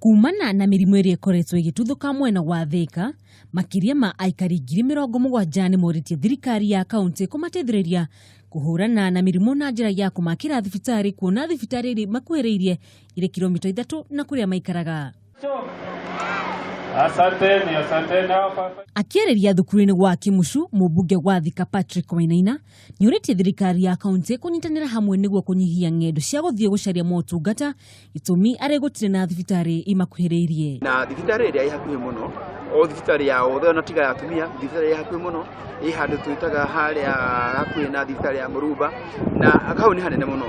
Kumana na mĩrimũ ĩrĩa ĩkoretwo ĩgĩtuthũka mwena wa Thĩka, makĩria ma aikari 70,000 nĩ morĩtie thirikari ya kaunti kũmateithĩrĩria kũhũrana na mĩrimũ na njĩra ya kũmakĩra thibitarĩ, kuona thibitarĩ ĩrĩ makuhĩrĩirie irĩ kilomita 3 na kũrĩa maikaraga. Asanteni, asanteni hapa. Akĩarĩria thukuru-inĩ wa Kimucu, mũmbunge wa Thika Patrick Wainaina nĩũrĩtie thirikari ya kaunti kũnyitanĩra hamwe nĩguo kũnyihia ng'endo cia gũthiĩ gũcaria motungata, gĩtũmi arĩ gũtirĩ na thibitarĩ imakuhĩrĩirie. Na thibitarĩ ĩrĩa ĩ hakuhĩ mũno, o thibitarĩ ya othe ona tiga ya atumia, thibitarĩ ĩ hakuhĩ mũno ĩ handũ twĩtaga harĩa hakuhĩ na thibitarĩ ya Mũrumba, na hau nĩ hanene mũno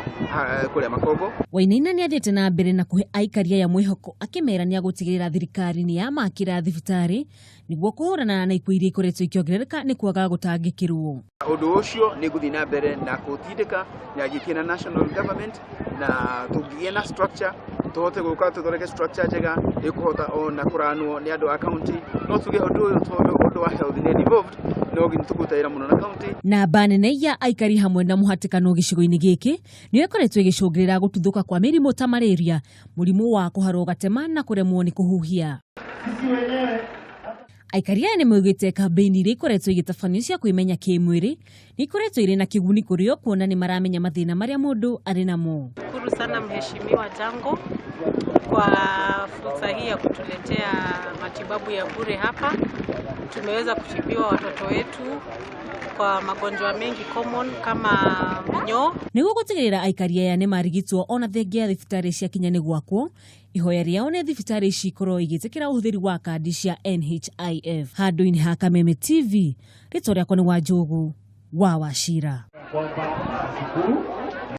kũrĩa Makongo. Wainaina nĩ athiĩte na mbere na kũhe aikari aya mwĩhoko, akĩmera nĩ agũtigĩrĩra thirikari nĩ yamakĩra thibitarĩ nĩguo kũhũrana na ikuũ iria ikoretwo ikĩongerereka nĩ kwaga gũtangĩkĩrwo. Ũndũ ũcio nĩ ngũthiĩ na mbere na kũtindĩka na ngĩkie na national government, na tũngĩgĩa na structure tũhote gũka tũthondeke structure njega ĩkũhota ona kũranwo nĩ andũ a county. No tuge ũndũ ũyũ tondũ ũndũ wa health nĩ devolved, no nginya tũkũruta wĩra mũno na county. Namba nene ya aikari hamwe na mũhatĩkano gĩcigo-inĩ gĩkĩ nĩyo ĩkoretwo ĩgĩcũngĩrĩra gũtuthũka kwa mĩrimũ ta malaria, mũrimũ wa kũharwo gatema na kũremwo nĩ kũhuhia. Aikari aya nĩ maugĩte kambĩini iria ikoretwo igĩtabanio cia kwĩmenya kĩmwĩrĩ nĩ ikoretwo irĩ na kĩguni kũrĩ o, kuona nĩ maramenya mathĩna marĩa mũndũ arĩ namo. Shukuru sana Mheshimiwa Jango kwa fursa hii ya kutuletea matibabu ya bure hapa. Tumeweza kutibiwa watoto wetu kwa magonjwa mengi common kama minyoo. Nĩguo gũtigĩrĩra aikari aya nĩ marigitwo ona thengia ya thibitarĩ ciakinya nĩ gwakwo, ihoya rĩao nĩ thibitarĩ ici ikorwo igĩtĩkĩra ũhũthĩri wa kandi cia NHIF. Handũ-inĩ ha Kameme TV, rĩtwa rĩakwa nĩ Wanjũgũ wa Wachira. Kwamba shukuru.